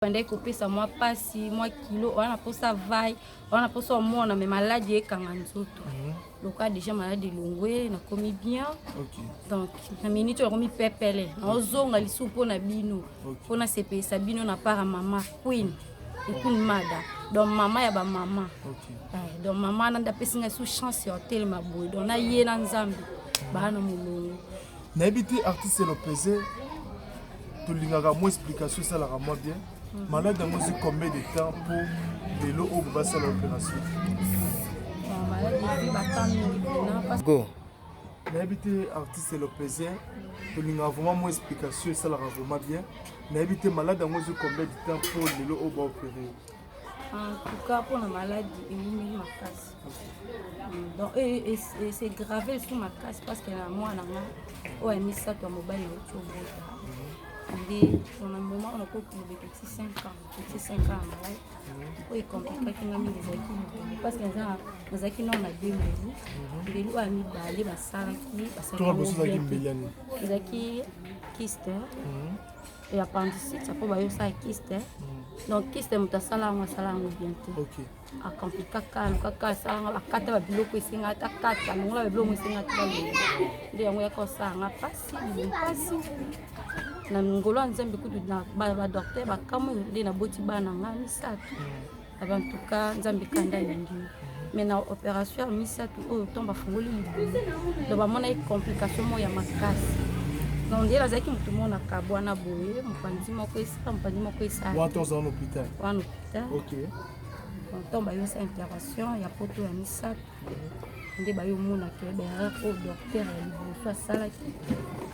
Bandaki kopesa mwa pasi, mwa kilo wana, mposa vai wana, mposa omona me maladi ekanga nzoto. Lokola déjà maladi elongwe, nakomi bien. Donc na minute oyo nakomi pepele, naozonga lisusu mpo na bino, mpo nasepelisa bino na part ya mama Queen Queen Mada, donc mama ya bamama. Donc mama wana nde apesi ngai su chance ya otelema boye. Donc naye na Nzambe baa na molongo. Nayebi te, artiste Lopeze, tolingaka mwa explication, esalaka mwa bien. Malade yango ozwi combien de temps mpo lelo oyo basala opération? Maladi ezwi batemps mingi mpena. Go. Nayebi te, artiste Lopeze, tolingaka vraiment mwa explication, esalaka vraiment bien. Nayebi te, malade yango ozwi combien de temps mpo lelo oyo baopérer? En tout cas, mpona maladi ewumeli makasi. Donc c'est grave esu makasi parce que na mwana nga oyo ya misato ya mobali nauti obota nde na moment oyo nakoki koloba ekoti 5 ans, ekoti 5 ans ya maladi oyo ecompliquaki nga mingi. Ezalaki libumu parce que nazalaki nano na deux mbelu. Mbelu oyo ya mibale basalaki, ezalaki kyste ya appendicite. Apo bayosala kyste, donc kyste moto asala yango, asala yango bien te. Acompliquaka, alukaka asalanga, bakata babiloko esenga ata kata, longola babiloko esenga te, balongola. Nde yango yaka osalanga mpasi, libumu mpasi. Na ngolo ya Nzambe kutu na badocteur bakamwe nde naboti bana nga misato. Aba en tout cas Nzambe kanda alingi. Mais na opération ya misato oyo, ntongo bafungoli libumu, donc bamonaki complication moko ya makasi. Donc nde nazalaki motu moko na kabwana boye, mopanzi moko esala, mopanzi moko esala. Wana ozala na hôpital? Wana hôpital. Ntongo bayosa intervention ya poto ya misato, nde bayomonaka baerreur oyo docteur ya liboso asalaki,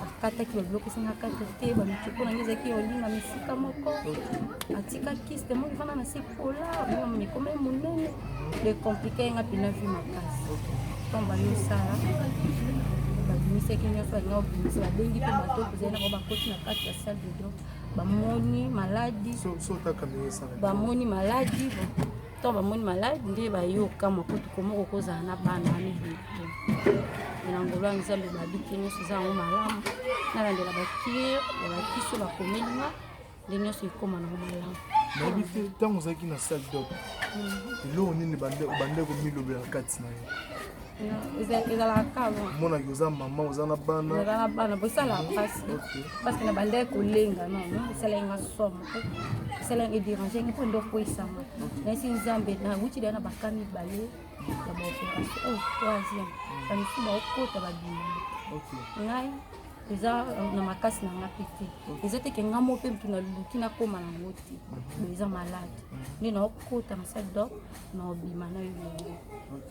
akataki babiloko esenga akata te. Bamituko nange ezalaki olingama esika moko, atika kyste moko efanda na se pola ekoma monene, le compliqué nga mpena vie makasi. Ntongo bayosala, babimisaki nyonso balinga kobimisa, babengi mpe bato tozali na bango, bakoti na kati ya salle de dop, bamoni maladi, bamoni maladi. Ntango bamoni maladi nde bayoka makutu komoko kozala na bana wana ebele. Na ngolo ya Nzambe babiki, nyonso eza yango malamu. Nalandela bacure ya bakisi oyo bakomeli nga, nde nyonso ekóma nango malamu. Nayebi te, ntango ozalaki na salle d'op, eloko nini obande komilobela na kati na yo? Ezalaka kaka Omonaki oza mama, oza na bana. Oza na bana bo, esalaka mpasi parce que na bandaki kolenga nono, esalaki nga somo, esalaki edéranger ngai mpo nde okwesanga. Nayesi Nzambe, nawuti deya na baka mibale ya baopération oyo troisième, bamisusu baokota babima. Ngai eza na makasi na nga mpe te, eza teke nga mo mpe mutu naluki nakóma nango te. Bo eza malade nde naokota na salle d'op, na obima na yo elongo.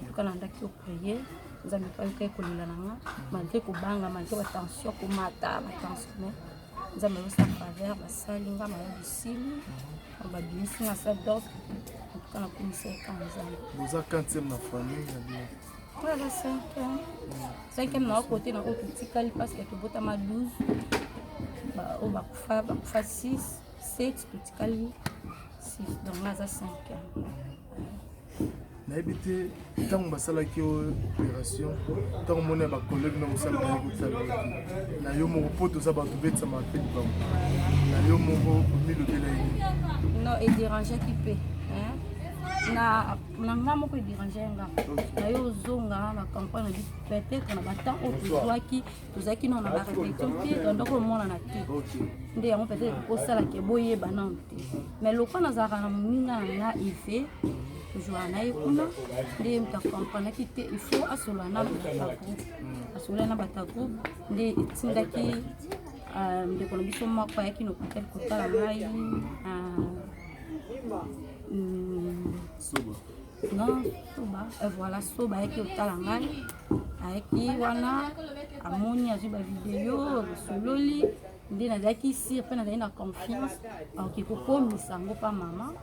Tuka nandaki oprier Nzambe mpo ayoka ekolela na nga malgré kobanga, malgré batension komata, batension, mais Nzambe azosala faveur. Basali nga, maladi esili, babimisi nga salle d'op. En tout cas nakomisa eka Nzambe. Boza quantième na famille na bino? Oyo aza cinquième, cinquième na okote na oyo totikali parce que tobotama 12, oyo bakufa, bakufa 6, 7, totikali 6, donc nga aza cinquième. Nayebi te, ntango basalaki oyo opération, ntango moni ya bacollègue na mosala baye kotala yo te, na yo moko, mpo toza bato betisama mpe libango, na yo moko omilobela ye nini? Non, edérangeaki mpe na na nga moko, edérange nga na yo ozonga na campagne na peut-être na batemps oyo tozwaki, tozalaki nano na barépétition te, tondoko omonana te. Nde yango peut-être kosalaka boyeba nano te. Mais lokwa nazalaka na moninga na nga Eve, tozwaka na ye kuna, nde moto acomprenaki te, il faut asolola na bato ya groupe. Asolola na bato ya groupe, nde etindaki ndeko na biso moko ayaki na hôpital kotala ngai. Non, Soba, voilà, Soba ayaki kotala ngai, ayaki wana, amoni, azwi bavideo, basololi. Nde nazalaki sûr mpe nazali na confiance akoki kokomisa yango mpa mama.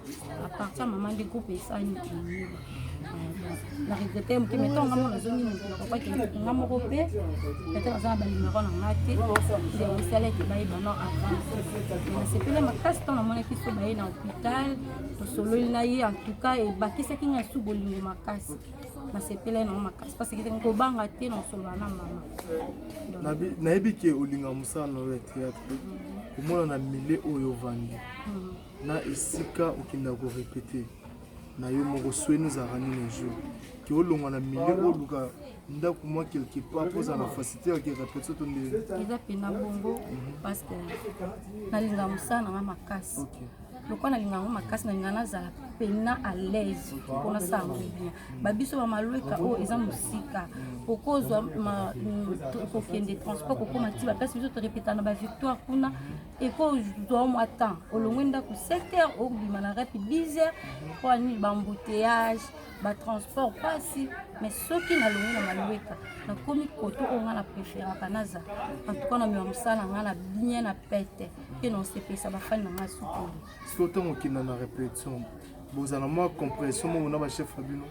À partir ya mama nde groupe esali eyeba. Na regretter moke, mais ntango nga moko nazongi motu, nakokaki nga moko mpe peut-être aza na banumero na nga te, nde osala ete bayeba no avance. Nasepeli makasi ntango namonaki so baye na hôpital, tosololi na ye. En tout cas ebakisaki nga su bolingo makasi, nasepelaki nango makasi parce que kobanga te na kosolola na mama. Nayebi ke olingaka mosala na oyo ya théâtre. Komona na milieu oyo ovandi. Na esika okendaka ko repeter na yo moko souhait ezalaka nini un jour ke olongwa na milieu oluka ndako mwa quelque part mpo ozala na facilité ya ke répétition to ndenge? Eza mpena bongo, parce que nalinga mosala na nga makasi. Lokola nalinga yango makasi, nalinga nazala pena à l'aise mpo nasala yango bien. Babiso bamalweka oyo eza mosika, okozwa kokende transport kokóma ti baplace biso torepeta na bavictoire kuna, ekozwa mwa temps. Olongwe ndako 7 heures, okobima na rep 10 heures mpo anini? Baembouteillage, batransport mpasi. Mais soki nalongwe na malweka, nakomi koto oyo ngai na préféraka naza, en tout cas namema mosala na ngai na bien, na pete, mpe na osepelisa bafani na ngai sukulu. Soki ntango okenda na répétition, bozala mwa compréhension moko na bachef na bino?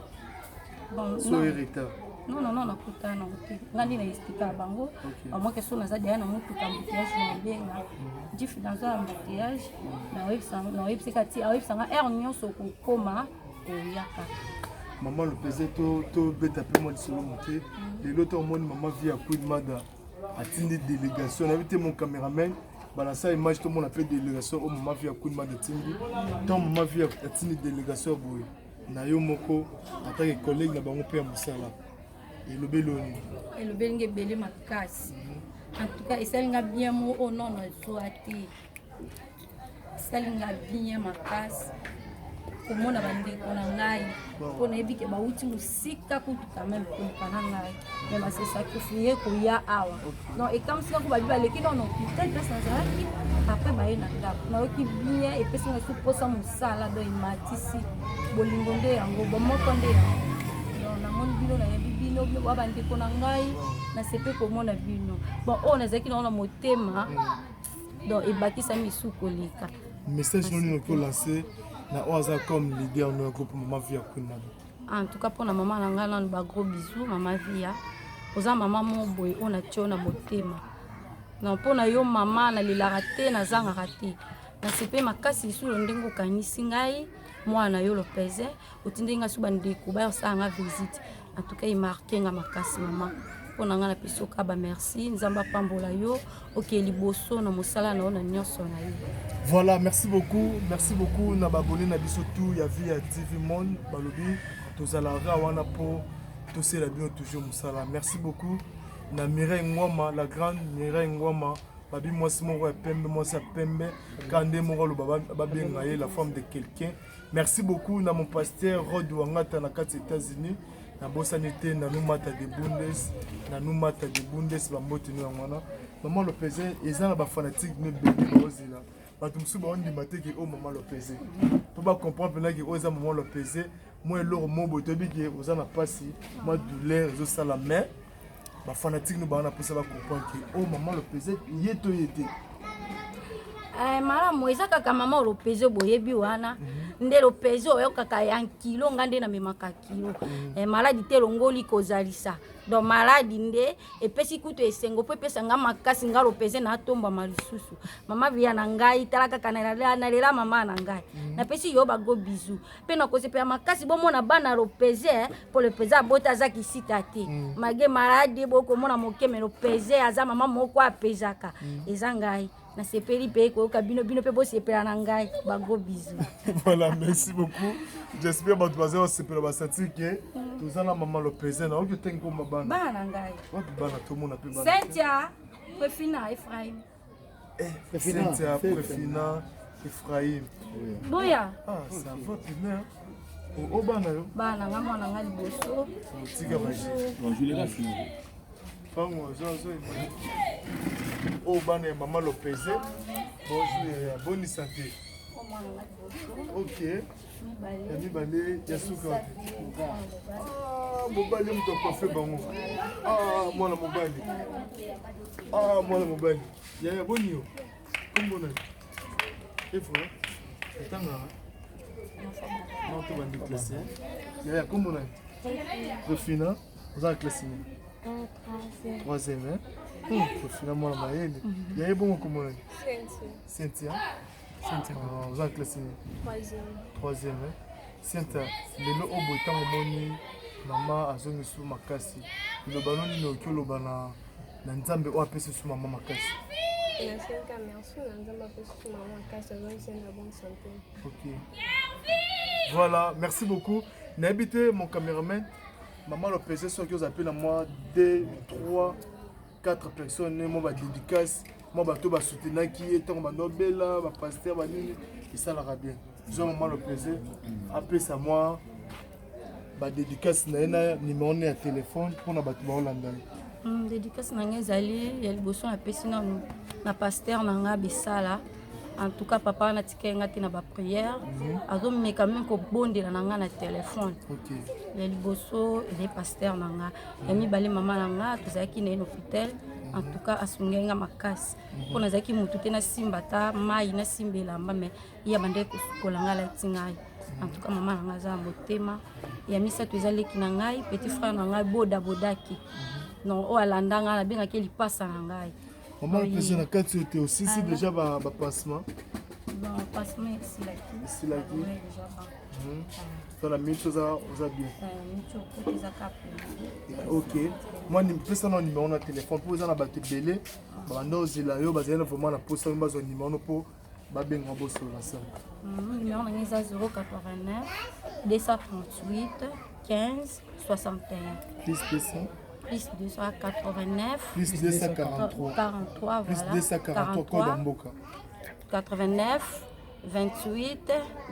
Bon, so non. E retard? Non, nakutana nango te. Nga nde na explika bango bamoke so naza deya na motuka, embouteillage, na obenga jifi, naza na embouteillage, naoyebisaka ti aoyebisanga heure nyonso okokoma, oyaka. Mama Lopeze, tobeta mpe mwa lisolo moke. Lelo to omoni mama vie ya Queen Mada atindi délégation, nayebi te, mon caméraman balasa image, tomona mpe délégation oyo mama vie ya Queen Mada atindi. Ntango mama vie atindi délégation ya boye na yo moko atake collègue na bango mpe ya mosala, elobeli oyo nini? Elobeli nga ebele makasi. En tout cas esali nga bien mo oyo non nazwa te. Esali nga bien makasi komona bandeko na ngai, mpo nayebi ke bauti mosika kutu quand même koluka na ngai, mais base sacrifier koya awa. Donc ekamwisika ko babi baleki nano na hôpital place nazalaki, après baye na ndako. Nayoki bien, epesi nga su mposa mosala. Donc ematisi bolingo nde yango, bomoko nde yango. Donc namoni bino, nayebi bino, bino ba bandeko na ngai, nasepe komona bino. Bon, oyo nazalaki nango na motema, donc ebakisami esu koleka. Message nini okoki olance na oyo aza comme leader no ya groupe, mama vie ya Queen Mada? En tout cas mpona mama na ngai nanu, bagros bisous. Mama Via, oza mama mo boye oyo natie yo na motema. Non, mpona yo mama, nalelaka te, nazangaka te. Nasepe makasi lisusu ndenge okanisi ngai mwana na yo Lopeze, otindeli ngai so bandeko baya kosala nga visite. En tout cas emarke nga makasi mama. Mpo na ngai napesi yo kaka bamerci. Nzambe apambola yo, okee liboso na mosala na yo na nyonso na yo. Voilà, merci beaucoup, merci beaucoup na baabonné na biso tout ya Vie ya TV Monde. Balobi tozalaka wana mpo tosela bino toujours mosala. Merci beaucoup na Mireille Ngwama, la grande Mireille Ngwama, babi mwasi moko ya pembe, mwasi ya pembe ka nde moko aloba babenga ye la femme de quelqu'un. Merci beaucoup na mon pasteur Rod Wangata na kati États-Unis. Nabosani te Nanu Mata de Bundes, Nanu Mata de Bundes, bambote no yango wana. Mama Lopeze, eza na bafanatique no ebele baozela. Bato mosusu baondima te ke oyo mama Lopeze, mpo bacomprendre mpena ke oyo eza mama Lopeze. Mwa eloko mo boye, toyebi ke oza na mpasi, mwa douleur ezosala, mais bafanatique no baa na mposa bacomprendre ke oyo mama Lopeze ye to ye te. Malamu, eza kaka mama Lopeze boyebi wana nde Lopeze oyokaka ya nkilo. Nga nde namemaka kilo. Maladi te elongoli kozalisa. Donc maladi nde epesi kutu esengo mpo epesa nga makasi. Nga Lopeze natombama lisusu. Mama via na ngai, tala kaka nalela mama na ngai. Napesi yo bagros bisous mpe nakosepela makasi bomona bana Lopeze, mpo Lopeze abota aza kisita te. Malgré maladi bokomona moke, mais Lopeze aza mama moko apezaka. Eza ngai nasepeli mpe koyoka bino, bino mpe bosepela na ngai. Bagros bisous. Voilà, merci beaucoup. J'espère bato baza basepela, basati ke toza na mama Lopeze. Naoki otengi komba bana? Bana na ngai. Wapi bana? Tomona mpe bana. Cynthia, Prefina, Ephraim. Cynthia, Prefina, Ephraim. Boya. Ah, ça va pina o bana yo? Bana nga, mwana nga liboso. Tika magie fango azo oyo bana ya mama Lopeze. Bonjour ya boni santé? O mwana nga liboso. Ok. Mibale. Ya mibale, ya suka? Ah, mobali moto akofe bango. Ah, mwana mobali, ah, mwana mobali. Yaya, boni yo? Kombo na Efra, otangaka non to bandi classe? Yaya, kombo na Refina, oza na classe nini? Troisième. Refina mwana mayele. Yaye, bongo kombo nani? Cynthia. Cynthia, oza na classe nini? Troisième. Cynthia, lelo oyo boye, ntango omoni mama azongi su makasi, liloba no nini okoki oloba na Nzambe oyo apesi su mama makasi? Nasenga merci na Nzambe apesi mama makasi, azongisi na bonne santé. Ok, voilà, merci beaucoup. Nayebi te, mon caméraman, mama Lopese, soki oza mpe na mwa 2, 3, 4 personnes, mwa badédicace, mwa bato basoutenaki ye ntango bando obela, bapasteur, banini, esalaka bien. Zwa mama Lopese apesa mwa badédicace na ye na numéro ne ya telefone mpona bato baolanda ye. Dédicace na ngai ezali ya liboso, napesi nanu na pasteur na ngai Besala. En tout cas, papa wana atikali ngai te na baprière, azomeka meme kobondela na ngai na telefone. Ya liboso ezali pasteur na ngai. Ya mibale, mama na ngai, tozalaki na ye na hôpital. En tout cas, asungeli ngai makasi mpo nazalaki motu te, nasimba ata mai, nasimba elamba, mais ye abandaki kosukola ngai, alati ngai. En tout cas, mama na ngai aza na motema. Ya misato eza leki na ngai, petit frère na ngai, Boda Bodaki, non, oyo alanda ngai, nabengaki lipasa na ngai. Mama Lopese, na kati oyo te, osisi déjà bapansement? Bon, pansement esilaki. Esilaki. Ouais, déjà, bon. So na minute oza bien? Miti okota eza kaka. Ok, mwa pesa na numéro na telefone mpo eza na bato ebele babanda ozela yo, bazali na vraiment na posa yo, bazwa numéro no mpo babenga bosolola sa. Numéro na ngai eza 089 238 15 61. Plus 200? Plus 289. Plus 243. 43. Plus Voilà. 243, code ya mboka. 89 28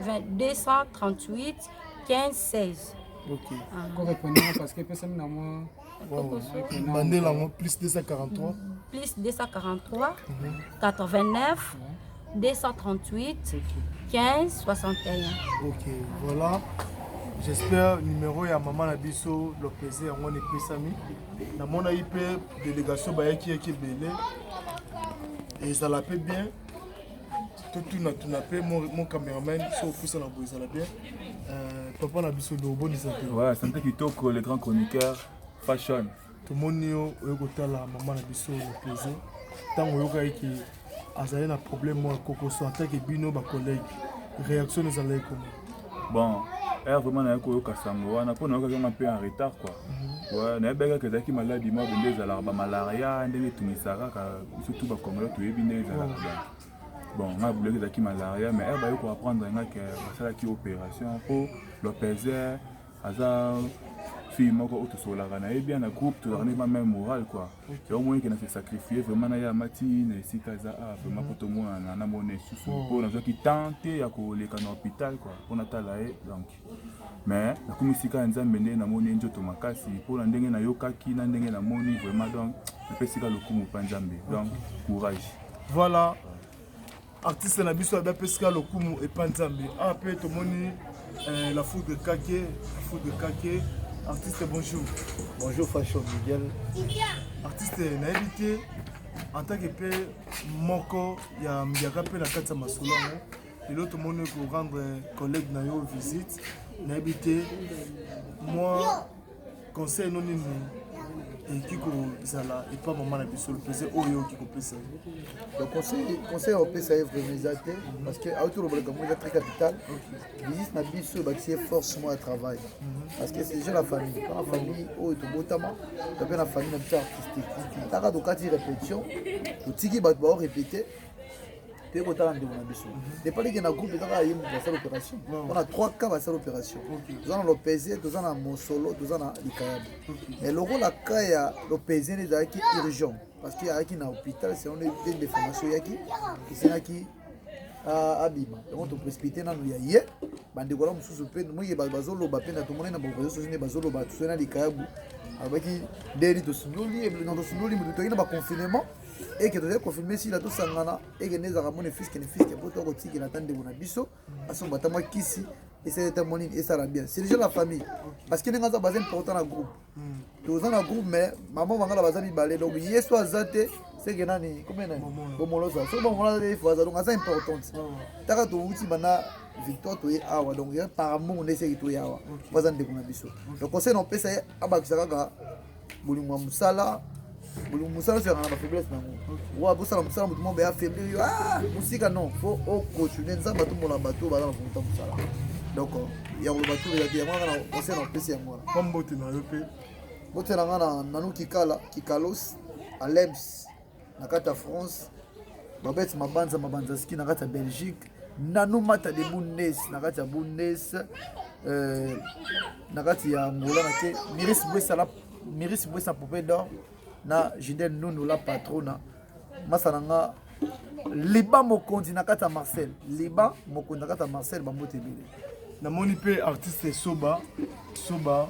20 238 15 16. Ok. Korépondre parce que epesami na mwa. Bandela yango, plus 243. Plus 243 89 238 15 61. Ok, voilà, j'espère numéro ya mama na biso Lopese yango wana epesami. Namonaki mpe délégation bayaki yaki ebele, ezala mpe bien totunatuna mpe mon cameraman so opusana boye, ezala bien. Papa na biso, obonisa te? Ouais, santé kitoko, le grand chroniqueur fashion. Tomoni yo oyo kotala mama na biso Lopese. Ntango oyokaki ke azali na problème moko ya kokoso, en tant que bino bacollègue, réaction ezalaki comment? Bon, heure vraiment naye koyoka sango wana, mpo nayokaki yango mpe en retard quoi. Ouais, nayebaki kaka ezalaki maladi moko nde ezalaka bamalaria, ndenge etungisaka kaka biso tu bacongolais, toyebi ndenge ezalaka. Donc bon, ngai bulaki ezalaki malaria, mais heure baye koapprendre nga ke basalaki opération, mpo Lopeze aza fille moko oyo tosololaka na ye bien na groupe, tozalaka nde même moral quoi. Yango moni ke na se sacrifie vraiment na ye, amati na esika eza a vraiment mpo tomonana, namona lisusu, mpo nazwaki temps te ya koleka na hôpital quoi, mpo natala ye. Donc mais nakomi esika ya Nzambe nde namoni ye nzoto makasi, mpo na ndenge nayokaki na ndenge namoni vraiment, donc napesika lokumu mpa Nzambe. Donc courage. Voilà, artiste na biso abe apesika lokumu epa Nzambe. Awa mpe tomoni la foudre kake, la foudre kake. Artiste, bonjour. Bonjour Fashion Miguel. Artiste, nayebi te, en tant que mpe moko ya mbiaka mpe na kati ya masolo yango, lelo tomoni korendre collègue na yo visite. Nayebi te, mwa conseil no nini ekoki kozala epa mama na biso Lopese oyo okoki kopesa ye? Donc conseil opesa ye vraiment eza te, parce que auti oloba likambo eza très capital. Visite na biso ebakisi ye force moko ya travail, parce que c'est déjà la famille, mpona famille oyo tobotama, to mpe na famille na biso artistique. Taka tokati répétition, totiki bato baorépété, toye kotala ndeko na biso. Depalike na groupe eza kaka ye moto basala opération. Mpona 3 cas basala opération, toza na Lopese, toza na Mosolo, toza na Likayabu. Mais lokola cas ya Lopese nde ezalaki urgent, parce que ayaki na hôpital selon des information eyaki, esengaki abima, yango toprécipité nanu ya ye. Bandeko na mosusu mpe moye bazoloba mpe na tomoni na baréseau sociaux nde bazoloba. Tosoi na Likayabu, alobaki ndeni tosundoli, tosundoli motu, toyaki na baconfinement eke tozali confirme sila, tosangana eke nde ezalaka mona fiske ne fiske mpo tokotikela ata ndeko na biso asomba ata mwa kisi, esala ata mwa nini, esala bien. C'est déjà la famille, parce que ndenge aza baza important na groupe, toza na groupe, mais mama bangala baza mibale. Donc ye so aza te, seke nani kombe nani Bomolo aza, soki Bomolo aza te, ifo aza. Donc aza importante. Taka towuti banda Victoire, toye awa, donc par amour nde eseki toye awa, po aza ndeko na biso. Donc conseil na opesa ye, abakisa kaka bolingo ya mosala. Bolingo mosala soyaka na bafaiblesse nango wa bosala mosala, moto moko beya affaiblir yo, ah mosika non, faut ocontinue. Nzambe atombola bato oyo baza na volonté mosala. Donc ya koloba to eza te, yango wana na conseil na opesi yango wana. Mwa mbote na yo mpe. Mbote na nga na Nanu Kikala Kikalos Alems na kati ya France. Babette Mabanza Mabanzaski na kati ya Belgique, Nano Mata de Bundes na kati ya Bundes, euh, na kati ya Angola na ke Miris Bwesa la Miris Bwesa poupée d'or na Jidel Nunu la patrona masa na nga Liba mokonzi na kati ya Marcel, Liba mokonzi na kati ya Marcel bambote ebele. Namoni mpe artiste Soba Soba,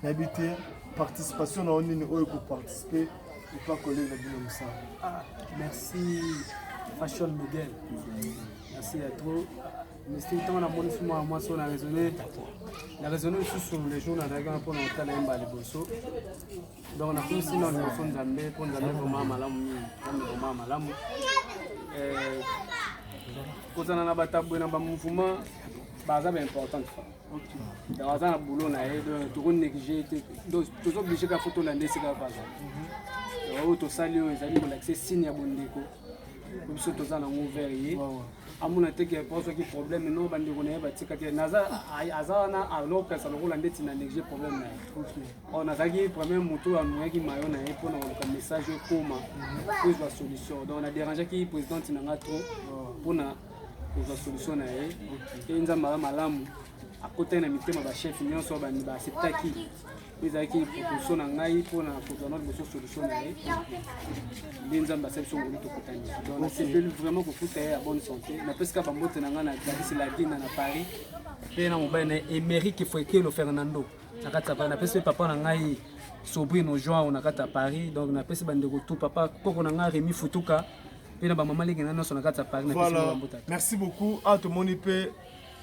nayebi te participation na yo nini oyo koparticipe epa collègue na bino mosala. Ah, merci Fashion Miguel, merci ya trop mystique. Ntango namoni su mwana mwasi oyo na raisonne, na raisonne lisusu le jour nazalaki wana mpona kotala ye mbala liboso. Donc nakumisi nano liboso Nzambe mpo Nzambe vraiment malamu mingi, Nzambe vraiment malamu. Eh, kozala na bato boye na bamouvement baza baimportante, donc aza na boulot na ye, donc toko néglige te, donc toza oblige kaka fo tolanda esika kaka azali. Oyo tosali oyo ezali kolakisa signe ya bondeko po biso toza nango vers ye, amona te ke po soki problème no bandeko na ye batika te, naza aza wana alokasa lokola ndeti na néglige problème na ye. Or nazalaki premier moto oyo amuyaki mayo na ye mpona koluka message ekoma po ezwa solution. Donc na dérangeaki présidente na nga trop mpona kozwa solution na ye. E Nzambe aza malamu, akotaki na mitema bachef nyonso baacceptaki ezalaki proposition na ngai mpona kozwa na liboso solution na ye. Nde Nzambe asali biso ngolu, tokutani. Donc nasepeli vraiment kokuta ye ya bonne santé. Napesika bambote na ngai na Gladys Ladina na Paris mpe na mobali na ye Emeric Fuekelo Fernando na kati ya Paris. Napesi mpe papa na ngai Sobrino Joao na kati ya Paris. Donc napesi bandeko tout, papa koko na ngai Remi Futuka mpe na bamama leki na nyonso na kati ya Paris, napesi Voilà. bambote. Merci beaucoup. Ah, tomoni mpe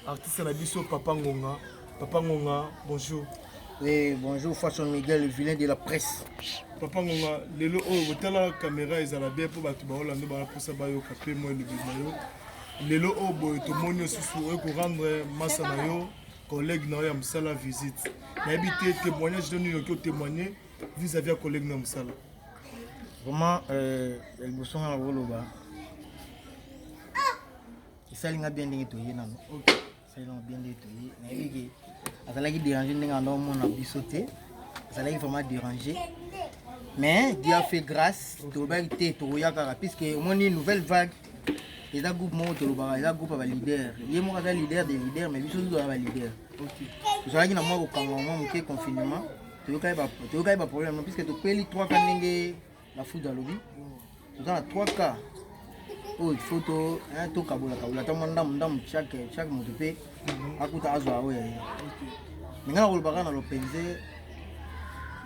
artiste na biso Papa Ngonga. Papa Ngonga, bonjour. Oui, bonjour Fashion Miguel, le vilain de la presse. Papa Ngonga, lelo oyo botala caméra ezala bien mpo bato baolanda bala mposa bayoka mpe mwa elobi na yo. Lelo oyo boye tomoni lisusu oyo korendre masa na yo, collègue na yo ya mosala visite. Nayebi te témoignage to nini oki otémoigne vis-à-vis ya collègue na mosala. Vraiment, ya liboso nga na koloba, esali nga bien ndenge toye nano, esali nga bien ndenge toye. Nayebi ke azalaki déranger ndenge anda omona biso te, azalaki vraiment dérangé, mais Dieu a fait grâce. Tolobaki te tokoya kaka puisque omoni Nouvelle Vague eza groupe moko tolobaka eza groupe ya baleader. Ye moko aza leader des leaders, mais biso toza baleader. Tozalaki na mwa kokanga mwa moke confinement, toyokaki baproblème puisque tokweli 3 cas. Ndenge la foudre alobi, toza na 3 cas oyo il faut to tokabola kabola ata mwa ndambu ndambu, chaque moto mpe akuta azwa oyo ya ye. Me ngai nakoloba kaka na lopenze,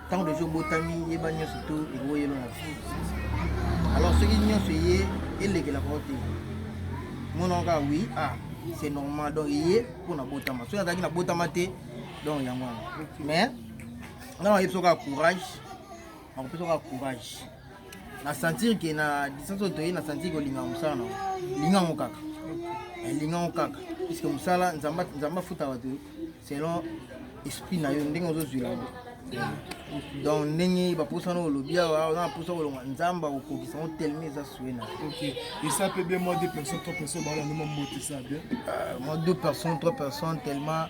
ntango deja obotami, yeba nyonso to ekoyelo na vie. Alors soki nyonso eye elekelaka yo te, mona kaka oui, ah, c'est normal. Donc eye mpona botama, soki nazalaki na botama te, donc yango wana. Mais nga nayebi so kaka courage, nakopesa kaka courage. Na sentir ke na distance oyo toye, na sentir ke olingaka mosala na yo, linga yango kaka, linga yango kaka, puisque mosala Nzambe afuta bato selon esprit na yo ndenge ozozwila yango. Donc ndenge baposa na olobi awa, oza na posa kolonga, Nzambe akokokisa yango tellement eza sue na Ok, et ça peut bien moi deux personnes, trois personnes balanda mwa mbote, ça bien. Moi deux personnes, trois personnes, tellement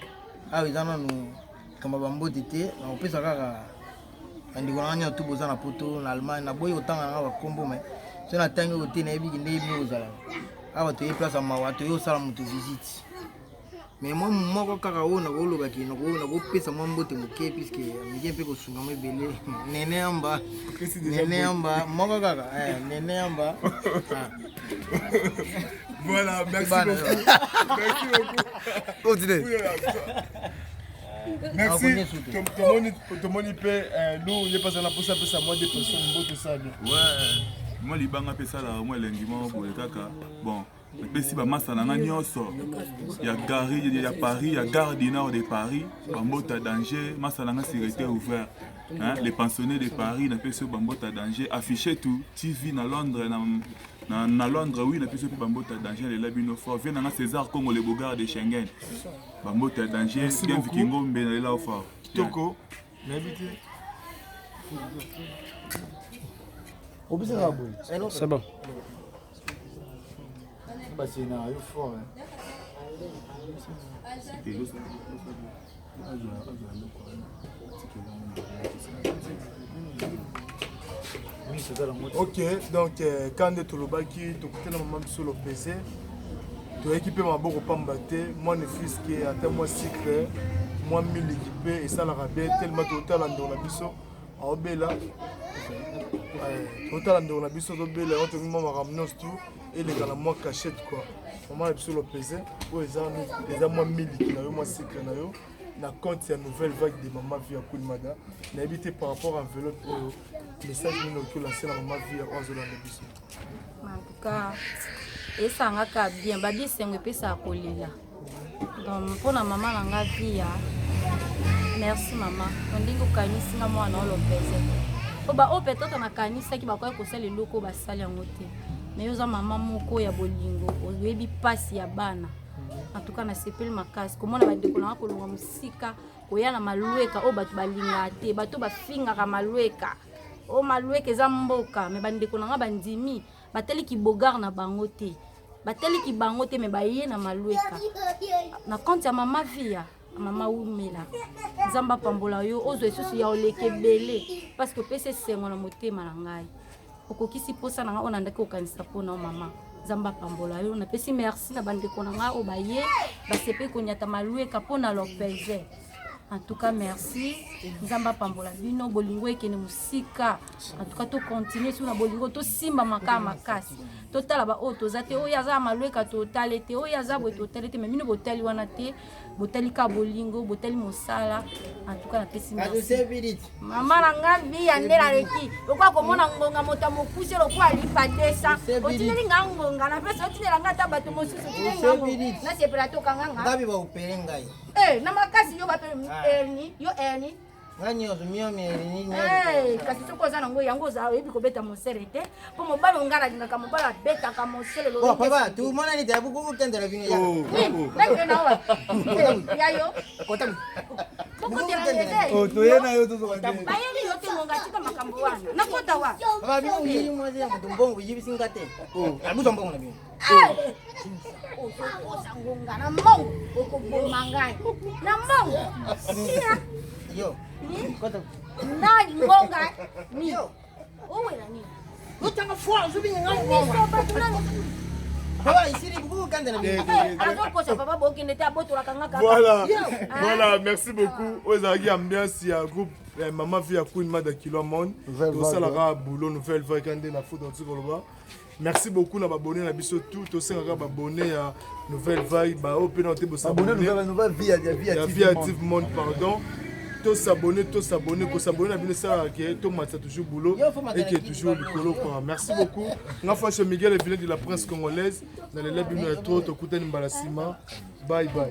awa eza nanu likambo ya bambote te. Nakopesa kaka bandeko na nga nyonso tu boza na Poto, na Allemagne. Naboyi kotanga nanga bakombo, mais so natangi oyo te, nayebiki nde yebi kozala awa. Toye place ya mawa, toye kosala moto visite, mais mwa moko kaka oyo nakolobaki, nakopesa mwa mbote moke puisque mike mpe kosunga mo ebele. Nene Yamba, Nene Yamba moko kaka, Nene Yamba. Voilà, merci beaucoup. Merci beaucoup. Continue. Merci. Tomoni tomoni mpe lu ye mpasa na posa apesa mwa deux personnes mbote, ça bien. Ouais, mwa libanga mpe esalaka mwa elengi moko boye kaka. Bon, napesi bamasa na nga nyonso ya gare ya Paris, ya Gare du Nord de Paris, bambota danger. Masa na nga Sûreté ouvert, hein, les pensionnés de Paris, napesi oyo bambota danger. Affiché tout TV na Londres, na Londres, oui, napesi oyo mpe bambota danger. Lela bino fort. Vie na nga César Congo, le bogard de Schengen, bambota danger. Bien Vikingombe, nalela fort. Kitoko, nayebi te. Obisaka boye. C'est bon. Basena yo fort, hein. Azwa azwa eloko wana atikela yango Ok, donc euh, quand nde tolobaki tokutana mama biso lopese toyaki mpe maboko pamba te mwa ne fiske ata mwa sucre mwa miliki mpe esalaka bien tellement totala ndeko na biso aobela eh, totala ndeko na biso azobela yango tomi mwa makambo nyonso tu eleka na mwa cachette quoi mama na biso lopese oyo eza eza mwa miliki na yo mwa sucre na yo na compte ya nouvelle vague de mama vie ya Queen Mada nayebi te par rapport à enveloppe oyo message nini okoki olance na mama vie oyo azolanda biso. En tout cas esangaka bien babi esengo epesaka kolela donc mpo na mama na nga via merci mama na ndenge okanisi nga mwana olopeze mpo baoyo peut-être nakanisaki bakoki kosala eloko oyo basali yango te mais yo oza mama moko ya bolingo oyebi mpasi ya bana en tout cas nasepeli makasi komona bandeko na nga kolongwa mosika koya na malweka oyo bato balingaka te bato bafingaka malweka oyo malweka eza mboka me bandeko na nga bandimi batali kibogar na bango te batali kibango te me baye na malweka na compte ya mama via mama wumela nzambe apambola yo ozwa lisusu ya oleka ebele parce que opesi esengo na motema na ngai okokisi mposa na ngai oyo nandaki kokanisa mpo na yo mama nzambe apambola yo napesi merci na bandeko na ngai oyo baye basepeli konyata malweka mpo na lopeze en tout cas merci nzambe apambola bino bolingo ekende mosika en tout cas tocontinue soki na bolingo tosimba makaya makasi totala baoyo toza te oyo aza ya malweka totale te oyo aza boye totale te me bino botali wana te botali ka bolingo botali mosala en tout cas napesi merci mama na nga biya nde naleki lokola komona ngonga moto ya mokuse lokola lipa desa otindeli nga ngonga napesi otindela nga ata bato mosusu otindeli nga ngonga nasepela tokanga nga ngabi baopere ngai eh, na makasi yo bape ah. erni yo erni nga nyonso miomi eh, kasi soki oza nango yango oza oyebi kobeta mosele te mpo mobali onga nalingaka mobali abetaka mosele tumonani te bukukutendela bino oh, oh. yayo oh, toye na yo bayeli yo te ngonga tika makambo wana nakota wa bino oyibi mwasi ya moto mbongo oyibisi nga te abuzwa mbongo na bino ozokosa ngonga na mbongo okoboma ngai na mbongo sia yo na ngonga ni owela nini otanga foi ozobinga ngai mbongo Papa, isili buku kanda na bino. Azokosa papa bokende te abotolaka nga kaka. Voilà. Voilà, merci beaucoup. Oyo ezalaki ambiance ya groupe eh, Mama Vie ya Queen Mada Kilo Monde. Tosalaka boulot nouvelle vague nde na foot anti koloba. Merci beaucoup na babonne na biso tout tosengaka babonne ya nouvelle vague baoyo mpe na te bosabonne nouvelle vie ya vie active monde pardon tosabonne tosabonne kosabonne na bino esalaka ke tomatisa toujours boulot eke toujours likolo quoi merci beaucoup nga fashe miguel evilain de la prince congolaise nalela bino ya trop tokutani mbala nsima bye bye.